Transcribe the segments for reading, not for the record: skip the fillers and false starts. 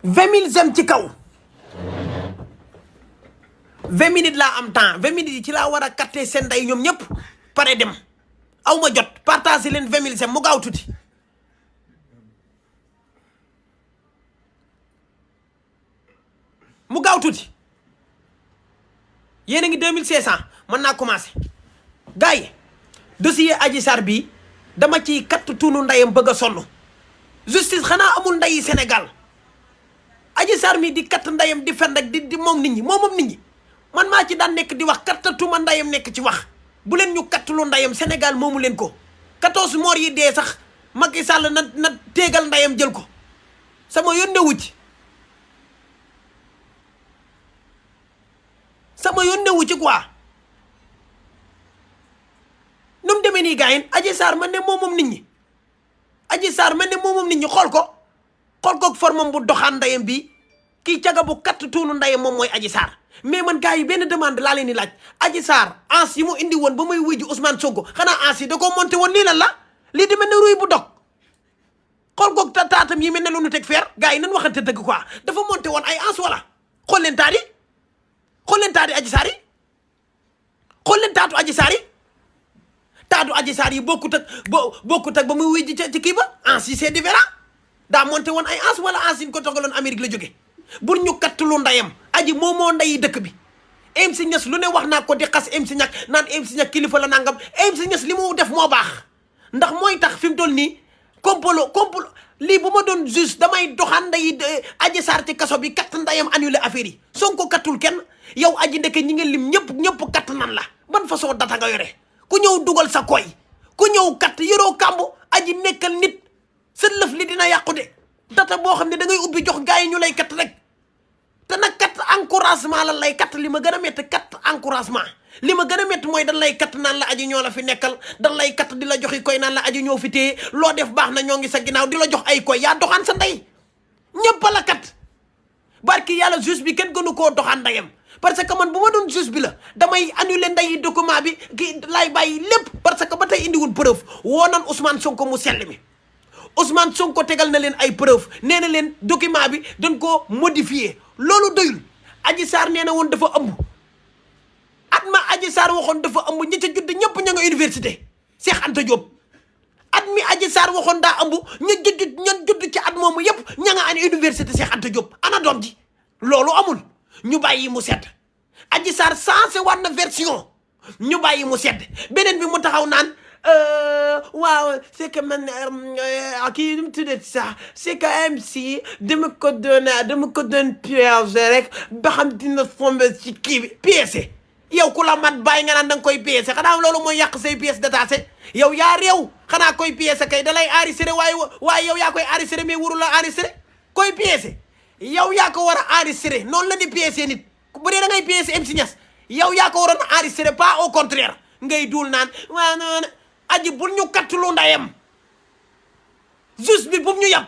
20 000 j'aime ci kaw 20 minutes laa am temps 20 minutes yi ci laa war a capter seen day ñoom ñëpp pare dem aw ma jot partager leen 20 000 j'aime mu gaaw tuuti mu gaaw tuuti yéen a ngi 2500 mën naa commencé gars yi dossier Adji Sarr bi dama ciy katt tuunu ndayam bëgg a sonn justice xanaa amul ndayi Sénégal Adji Sarr mi di katt ndayam di fen rek di moom nit ñi moom nit ñi man maa ci daan nekk di wax kattatuma ndayam nekk ci wax bu leen ñu kattulu ndayam Sénégal moomu leen ko 14 morts yi dee sax Macky Sall na téegal ndayam jël ko sama yoon newu ci sama yoon newu ci quoi nu mu demee nii gars yi Adji Sarr man ne moom nit ñi Adji Sarr man ne moom nit ñi xool ko formam bu doxaan ndayam bi kii caga bu katt tuunu ndayam moom mooy Adji Sarr mais man gars yi benn demande laa leen di laaj Adji Sarr ans yi mu indi woon ba muy wujji Ousmane Sonko xanaa ans yi da koo monté woon lii lan la lii di mel ne ruy bu dog xool koog taatam yi mel ne lu nu teg feer gars yi nan waxante dëgg quoi dafa monté woon ay ans wala xool leen taat yi xool leen taatu Adji Sarr yi xool leen taatu Adji Sarr yi taatu Adji Sarr yi bokkut ak ba muy wujji ci kii ba ans yi c'est différent daa monté woon ay ans wala ans yi ñu ko togaloon Amérique la jóge bur ñu kattulu ndayam aji moomoo ndayi dëkk bi MC Niass lu ne wax naa ko di xas MC Niass naan MC Niass kilifa la nangam MC Niass li mu def moo baax ndax mooy tax fi mu toll nii complot lii bu ma doon juste damay doxaan ndayi Adji Sarr ci kaso bi katt ndayam annulé affaire yi Sonko kattul kenn yow aji ndeke ñi nga lim ñëpp katt nan la ban façon data nga yore ku ñëw dugal sa koy ku ñëw katt yoroo kàmbu aji nekkal nit sa lëf li dina yàqu de data boo xam ne da ngay ubbi jox gars yi ñu lay katt rek te nag kat encouragement lan lay kat li ma gën a métti kat encouragement li ma gën a métti mooy dan lay kat naan la aji ñoo la fi nekkal dan lay kat di la joxi koy naan la aji ñoo fi téye loo def baax na ñoo ngi sa ginnaaw di la jox ay koy yaa doxaan sa ndey ñëpp la kat barki yàlla juge bi kenn gënu koo doxaan ndeyam parce que man bu ma doon juge bi la damay annuler ndeyi document bi ki lay bàyyi lépp parce que ba tey indiwul preuve woo nan Ousmane Sonko mu sell mi Ousmane Sonko tegal na leen ay preuve nee na leen document bi dañ koo modifié loolu doyul Adji Sarr nee na woon dafa ëmb at ma Adji Sarr waxoon dafa ëmb ñi ca judd ñëpp ña nga université Cheikh Anta Diop at mi Adji Sarr waxoon daa ëmb ña judd ci at moomu yëpp ña nga an université Cheikh Anta Diop ana doom ji loolu amul ñu bàyyi mu sedd Adji Sarr sensé war na version ñu bàyyi mu sedd beneen bi mu taxaw naan waaw c'est que man kii nu mu tuddee sax c'est que MC dama ko doon piège rek ba xam dina fombe ci kii bi pièce yow ku la mat bàyyi nga naan da nga koy pièce xanaa loolu mooy yàq say pièces détachées yow yaa réew xanaa koy pièce kay da lay enregistré waaye yow yaa koy enregistré mais wuru la enregistré koy pièce yow yaa ko war a enregistré noonu la di pièce nit bu dee da ngay pièce MC Niass yow yaa ko waroon a enregistré pas au contraire ngay duul naan waaw non aji bul ñu kattulu ndayam juge bi bu ñu yab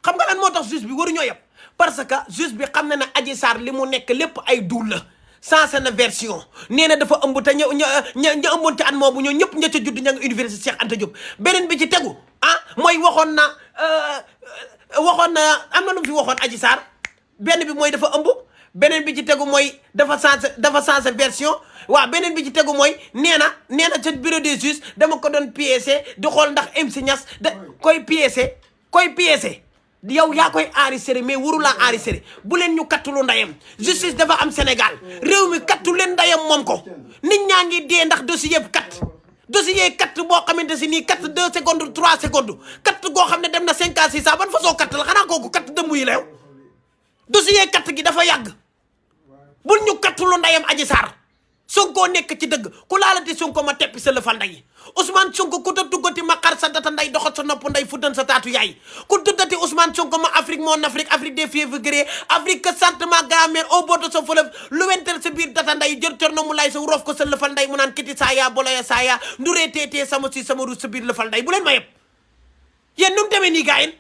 xam nga lan moo tax juge bi waruñoo yab parce que juge bi xam na ne Adji Sarr li mu nekk lépp ay duul la sensé na version nee na dafa ëmb te ña ëmboon ci at moomu ñoo ñëpp ña ca judd ña nga université Cheikh Anta Diop beneen bi ci tegu mooy waxoon na am na lu mu fi waxoon Adji Sarr benn bi mooy dafa ëmb beneen bi ci tegu mooy dafa sensé version waaw beneen bi ci tegu mooy nee na ca bureau des juges dama ko doon piécé di xool ndax MC Niass da koy piécé yow yaa koy enregistré mais waru laa enregistré bu leen ñu kattulu ndayam justice dafa am Sénégal réew mi kattu leen ndayam moom ko nit ñaa ngi dee ndax dossier yëpp dossier katt boo xamante si nii katt 2 secondes 3 secondes katt goo xam ne dem na 5 à 6 ans ban façon katt la xanaa kooku katt dëmb yi la yow dossier katt gi dafa yàgg bul ñu kattulu ndayam Adji Sarr Sonko nekk ci dëgg ku laalati Sonko ma teppi sa lëfal nday Ousmane Sonko ku ta tuggati ma xar sa data nday doxat sa nopp nday fuddan sa taatu yaay ku tuddati Ousmane Sonko ma Afrique mon Afrique des février Afrique centement grammaire au bord de sa fleuve lu wentel sa biir data nday jër cor na mu lay sa roof ko sa lëfal nday mu naan kiti saaya boloya saaya nduree teetee sama ruus sa biir lëfal nday bu leen ma yëpp yéen nu mu demee nii gaa yéen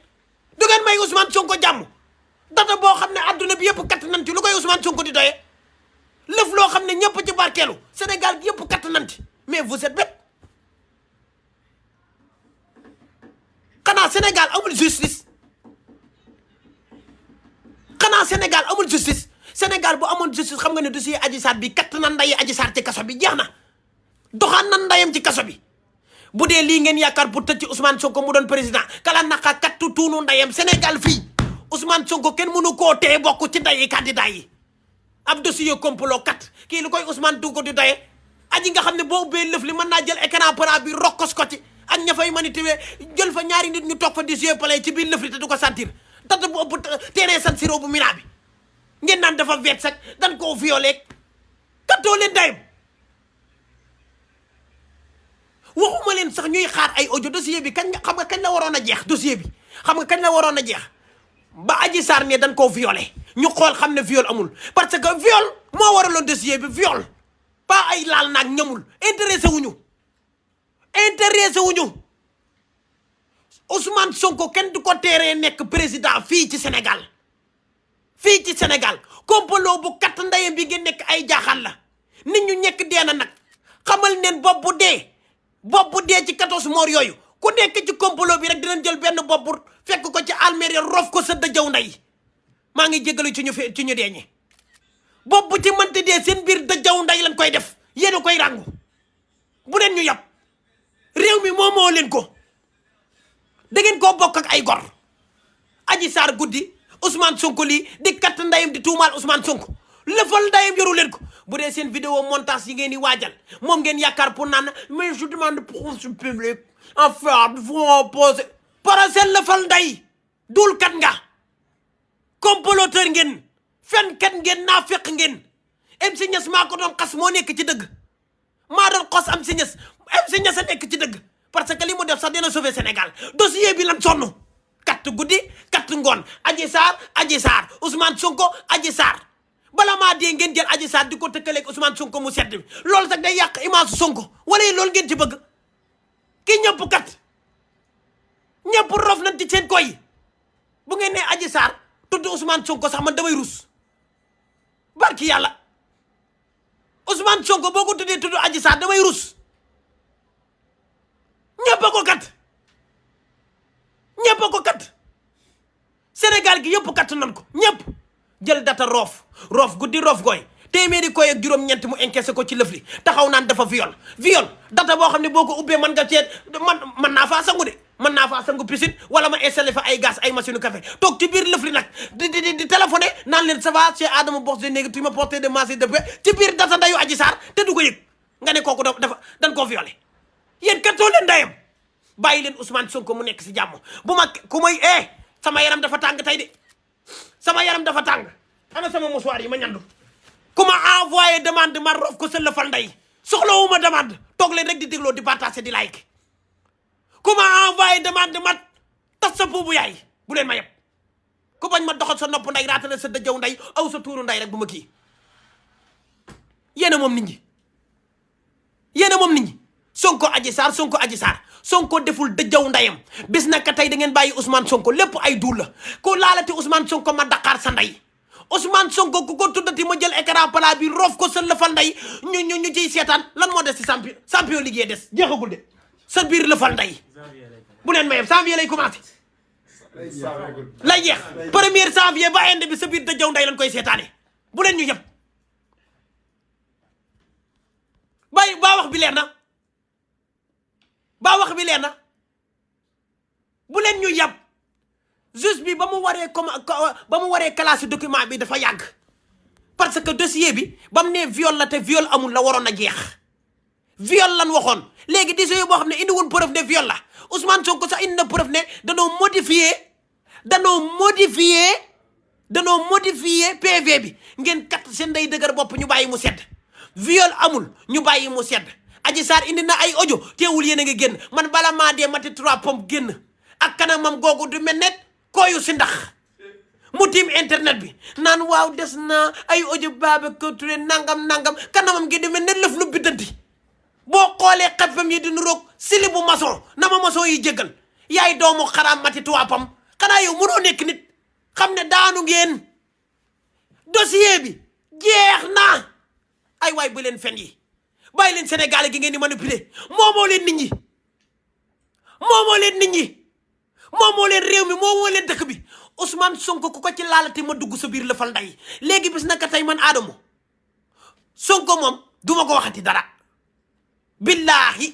du ngeen may Ousmane Sonko jàmm data boo xam ne adduna bi yëpp katt nañ ci lu koy Ousmane Sonko di doyee lëf loo xam ne ñëpp ci barkeelu Sénégal gi yëpp katt nañ ci mais vous êtes bête xanaa Sénégal amul justice Sénégal amul justice Sénégal bu amoon justice xam nga ne dossier Adji Sarr bi katt na ndayi Adji Sarr ci kaso bi jeex na doxaan na ndayam ci kaso bi bu dee lii ngeen yaakaar pour tëj ci Ousmane Sonko mu doon président kala naqa kattu tuunu ndayam Sénégal fii Ousmane Sonko kenn mënu koo tee bokk ci ndayi candidat yi ab dossier complot kat kii lu koy Ousmane Sonko di doye aji nga xam ne boo ubbee lëf li mën naa jël écran plat bi rokkos ko ci ak ña fay manituwee jël fa ñaari nit ñu toog fa di jouer play ci biir lëf li te du ko sentir data bu ëpp terrain San Siro bu Mina bi ngeen naan dafa veet sax dan koo violé kattoo leen dayam waxuma leen sax ñuy xaar ay audio dossier bi kañ xam nga kañ la waroon a jeex dossier bi xam nga kañ la waroon a jeex ba Adji Sarr ne dañ koo violé ñu xool xam ne viol amul parce que viol moo waraloon dossier bi viol pas ay laal naag ñamul intéressé wuñu Ousmane Sonko kenn du ko teeree nekk président fii ci Sénégal complot bu katt ndayam bi ngeen nekk ay jaaxal la nit ñu ñekk dee na nag xamal neen bopp bu dee ci 14 morts yooyu ku nekk ci complot bi rek dinañ jël benn bopp fekk ko ci almérie rof ko sa dëjëw nday maa ngi jégalu ci ñu deeñe bopp bu ci mënti dee seen biir dëjëw nday lañ koy def yéen a koy ràngu bu leen ñu yàpp réew mi moo leen ko da ngeen koo bokk ak ay gor Adji Sarr guddi Ousmane Sonko lii di katt ndayam di tuumaal Ousmane Sonko lëfal ndayam yoru leen ko bu dee seen vidéo montage yi ngeen di waajal moom ngeen yaakaar pour naan mais je demande procès public en fait faut poser procès lëfal nday dul kat nga comploteur ngeen fenkat ngeen naafeq ngeen MC Niass maa ko doon xas moo nekk ci dëgg maa doon xas MC Niass a nekk ci dëgg parce que li mu def sax dina sauver Sénégal dossier bi lan sonn katt guddi katt ngoon Adji Sarr Ousmane Sonko Adji Sarr bala maa dee ngeen jël Adji Sarr di ko tëkkaleeg Ousmane Sonko mu sedd loolu sax day yàq image Sonko wala loolu ngeen ci bëgg ki ñëpp kat ñëpp rof nañ ci seen koy bu ngeen ne Adji Sarr tudd Ousmane Sonko sax man damay rus barki yàlla Ousmane Sonko boo ko tuddee tudd Adji Sarr damay rus ñëpp a ko kat Sénégal gi yëpp kat nan ko ñëpp jël data roof guddi roof gooy téeméeri koy ak juróom-ñeent mu encaissé ko ci lëf li taxaw naan dafa viol data boo xam ne boo ko ubbee mën nga ceet man naa faa sangu de mën naa faa sangu piscine wala ma installé fa ay gaz ay machine café toog ci biir lëf li nag di téléphoné naan leen ça va chez Adama Boss de néegi tu ma porté de manger de paix ci biir data ndayu Adji Sarr te du ko yëg nga ne kooku dañ koo violé yéen kattoo leen ndayam bàyyi leen Ousmane Sonko mu nekk si jàmm bu ma ku may sama yaram dafa tàng tey de sama yaram dafa tàng ana sama mouchoir yi ma ñandu ku ma envoyé demande ma rof ko sa lëfal nday soxlawuma demande toog leen rek di dégloo di partager di like ku ma envoyé demande ma tas sa puubu yaay bu leen ma yeb ku bañ ma doxal sa nopp nday raatale sa dëjëw nday aw sa tuuru nday rek bu ma kii yéena moom nit ñi Sonko Adji Sarr Sonko deful dëjëw ndayam bis naka tey da ngeen bàyyi Ousmane Sonko lépp ay duul la ku laalati Ousmane Sonko ma Dakar sa nday Ousmane Sonko ku ko tuddati ma jël écran plat bi rof ko sa lëfal nday ñu ciy seetaan lan moo des ci champion liggéey des jeexagul de sa biir lëfal nday bu leen mayem janvier lay commencé lay jeex 1er janvier ba inde bi sa biir dëjëw nday lañ koy seetaane bu leen ñu yëpp baa wax bi leer na bu leen ñu yàpp juge bi ba mu waree classé document bi dafa yàgg parce que dossier bi ba mu nee viol la te viol amul la waroon a jeex viol lan waxoon léegi dossier boo xam ne indiwul preuve de viol la Ousmane Sonko sax indi na preuve ne danoo modifier PV bi ngeen kat seen day dëgër bopp ñu bàyyi mu sedd viol amul ñu bàyyi mu sedd Adji Sarr indi na ay audio teewul yéen a ngi génn man bala maa dee mati 3 pommes génn ak kanamam googu du mel ne kooyu si ndax mu tiim internet bi naan waaw des na ay audio Babacar Touré nangam kanamam gi di mel ne lëf lu biddanti boo xoolee xefam yi di nuroog sili bu maçon na ma maçon yi jéggal yaay doomu xaraam mati 3 pommes xanaa yow mënoo nekk nit xam ne daanu ngeen dossier bi jeex na ay waay bu leen fen yi bàyyi leen Sénégal gi ngeen di manipuler moomoo leen nit ñi moomoo leen réew mi moomoo leen dëkk bi Ousmane Sonko ku ko ci laalati ma dugg sa biir lëfal nday léegi bis naka tey man Adamo Sonko moom duma ko waxati dara billaahi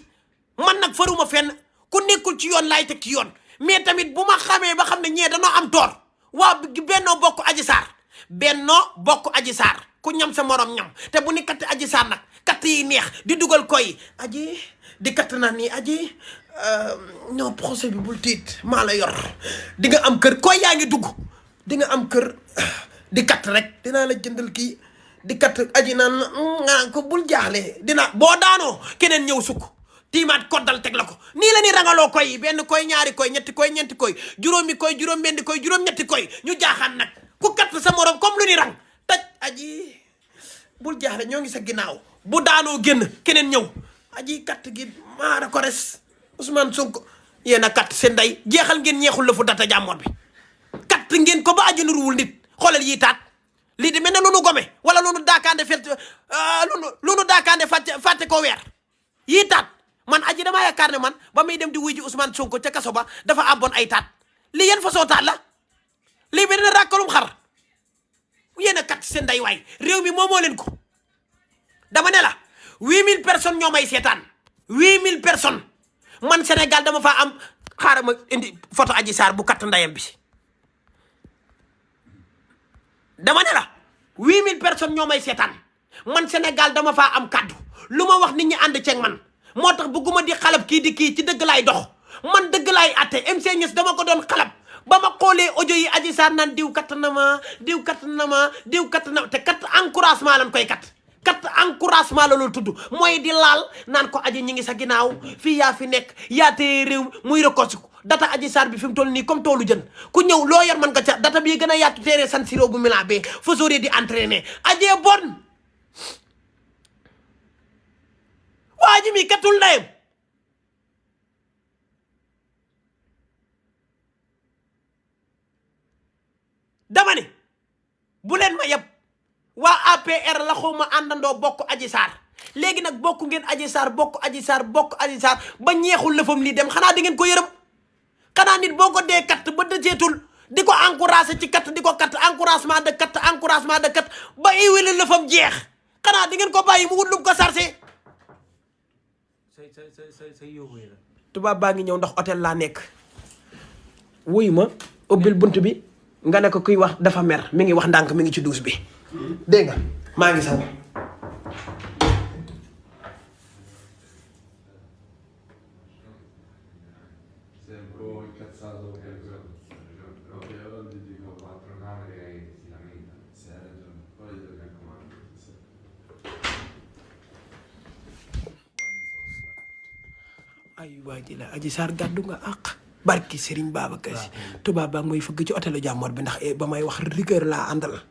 man nag faruma fenn ku nekkul ci yoon laay teg ci yoon mais tamit bu ma xamee ba xam ne ñee danoo am toor waa Benno Bokk Adji Sarr Benno Bokk Adji Sarr ku ñam sa morom ñam te bu ni katt Adji Sarr nag katt yi neex di dugal koy aji di katt na nii aji non procès bi bul tiit maa la yor di nga am kër koy yaa ngi dugg di nga am kër di katt rek dinaa la jëndal kii di katt aji naan nga ko bul jaaxle dina boo daanoo keneen ñëw sukk tiimaat koddal teg la ko nii la ni rangaloo koy yi benn koy ñaari koy ñetti koy ñeenti koy juróomi koy juróom benn koy juróom ñetti koy ñu jaaxaan nag ku katt sa morom comme lu ni rang taj aji bul jaaxle ñoo ngi sa ginnaaw bu daanoo génn keneen ñëw aji katt gi maara ko res Ousmane Sonko yéen a katt seen ndey jeexal ngeen ñeexul la fu data jàmmoot bi katt ngeen ko ba aji nuruwul nit xoolal yi taat lii di mel ne lu nu gome wala lu nu daakaande fet lu nu daakaande fàtte ko weer yii taat man aji damaa yaakaar ne man ba muy dem di wuy ji Ousmane Sonko ca kaso ba dafa abboon ay taat lii yéen façon taat la lii bi dina ràkkalum xar yéen a katt seen ndey waay réew mi moomoo leen ko dama ne la 8000 personnes ñoo may seetaan 8000 personnes man Sénégal dama faa am xaaral ma indi photo Adji Sarr bu katt ndayam bi dama ne la 8000 personnes ñoo may seetaan man Sénégal dama faa am kaddu lu ma wax nit ñi ànd ceeg man moo tax bëgguma di xalab kii di kii ci dëgg laay dox man dëgg laay atte MC Niass dama ko doon xalab ba ma xoolee audio yi Adji Sarr naan diw katt na ma diw katt na ma diw katt na te katt encouragement lañ koy katt encouragement la loolu tudd mooy di laal naan ko aji ñi ngi sa ginnaaw fii yaa fi nekk yaa tee réew muy rekoosiku data Adji Sarr bi fi mu toll nii comme toolu jën ku ñëw loo yor mën nga ca data bii gën a yaatu teere San Siro bu Milan bee fa sóoree di entraîner ajee bon waa ji mi kattul ndeyam dama ne bu leen ma yeb waa APR la xawma àndandoo bokk Adji Sarr léegi nag bokk ngeen Adji Sarr bokk Adji Sarr bokk Adji Sarr ba ñeexul lëfam lii dem xanaa di ngeen ko yërëm xanaa nit boo ko dee katt ba dëjeetul di ko encouragé ci katt di ko katt encouragement de katt ba iwili lëfam jeex xanaa di ngeen ko bàyyi mu wut lu ko sarse tubaab baa ngi ñëw ndax hôtel laa nekk wuy ma ubbil bunt bi nga ne ko kuy wax dafa mer mi ngi wax ndànk mi ngi ci duus bi dégg nga maa ngi saw ay waa ji la Adji Sarr gàddu nga àq barki Serigne Babacar Si tubaab baa mooy fëgg ci hôtelu jàmmoor bi ndax ba may wax rigueur laa àndal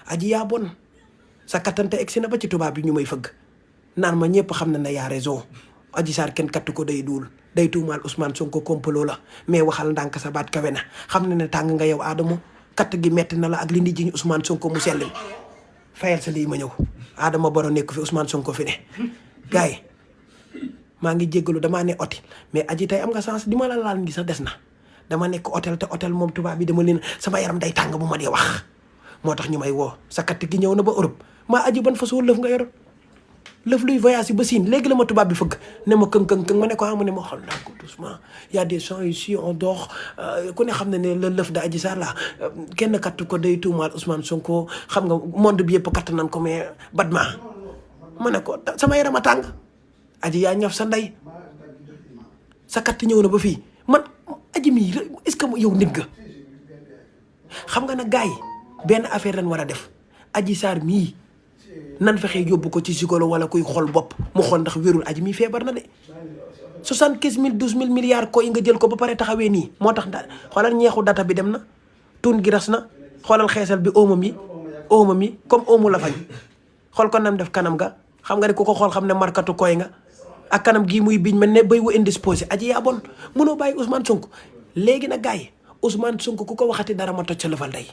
aji yaa bon sa kattante egsi na ba ci tubaab bi ñu may fëgg naan ma ñëpp xam na ne yaa raison Adji Sarr kenn katt ko day duul day tuumaal Ousmane Sonko complot la mais waxal ndànk sa baat kawe na xam na ne tàng nga yow Adamo katt gi metti na la ak li ndi jiñ Ousmane Sonko mu sellil fayal sa lii ma ñëw Adama Baro nekk fi Ousmane Sonko fi ne gars yi maa ngi jéggalu damaa ne hôtel mais aji tey am nga sens di ma la laal ngi sax des na dama nekk hôtel te hôtel moom tubaab bi dama leen sama yaram day tàng bu ma dee wax moo tax ñu may woo sa katt gi ñëw na ba Europe maa aji ban façon lëf nga yor lëf luy voyage yi ba Siin léegi la ma tubaab bi fëgg ne ma këng ma ne ko amu ne ma xool naa ko doucement y a des gens ici on dort ku ne xam ne ne la lëf da Adji Sarr la kenn katt ko day tuumaal Ousmane Sonko xam nga monde bi yëpp katt nan ko mais badma ma ne ko sama yaram a tàng aji yaa ñaf sa ndey sa katt ñëw na ba fii man aji mii est-ce que yow nit nga xam nga nag gars yi benn affaire lañ war a def Adji Sarr mii nan fexee yóbbu ko ci psychologue wala kuy xool bopp mu xool ndax wérul aji mii feebar na de 75 000 12 000 milliards ko yi nga jël ko ba pare taxawee nii moo tax da xoolal ñeexu data bi dem na tuun gi ras na xoolal xeesal bi omo mi comme omo la fañ xool ko nam def kanam ga xam nga ne ku ko xool xam ne markatu koy nga ak kanam gii muy biñ mel ne béy wu indisposé aji yaa bon mënoo bàyyi Ousmane Sonko léegi nag gars yi Ousmane Sonko ku ko waxati dara ma toj sa lëfal day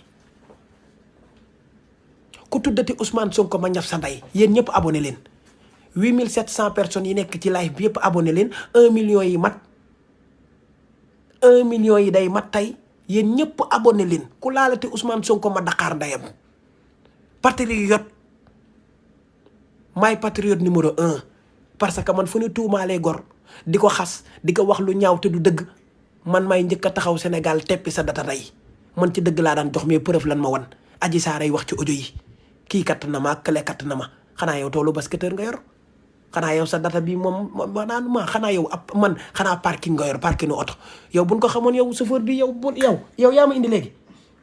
ku tuddati Ousmane Sonko ma ñaf sa ndey yéen ñëpp abonné leen 8700 personnes yi nekk ci live bi yëpp abonné leen 1 million yi mat 1 million yi day mat tey yéen ñëpp abonné leen ku laalate Ousmane Sonko ma Dakar ndayam patriote maay patriote numéro 1 parce que man fu ñu tuumaalee gor di ko xas di ko wax lu ñaaw te du dëgg man may njëkk a taxaw Sénégal teppi sa data day man ci dëgg laa daan jox mais preuve lan ma wan Adji Sarr ay wax ci audio yi kii katt na ma kële katt na ma xanaa yow toolu basketteur nga yor xanaa yow sa data bi moom maanaam xanaa yow man xanaa parking nga yor parking oto yow buñ ko xamoon yow chauffeur bi yow yaa ma indi léegi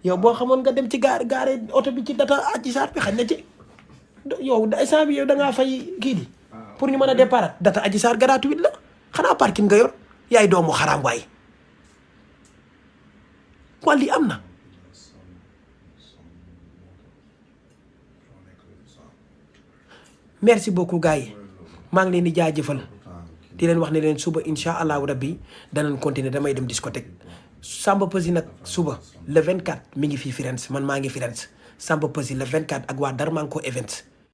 yow boo xamoon nga dem ci gaare oto bi ci data Adji Sarr bi xañ na ci yow instant bi yow da ngaa fay kii di pour ñu mën a départ data Adji Sarr gratuit la xanaa parking nga yor yaay doomu xaraam waay waa lii am na merci beaucoup gars yi maa ngi leen di jaajëfal di leen wax ne leen suba incha allahu rabbi danañ continuer damay dem discothèque Samba Peuzzi nag suba le 24 mi ngi fii Firenze man maa ngi Firenze Samba Peuzzi le 24 ak waa Darmanko Events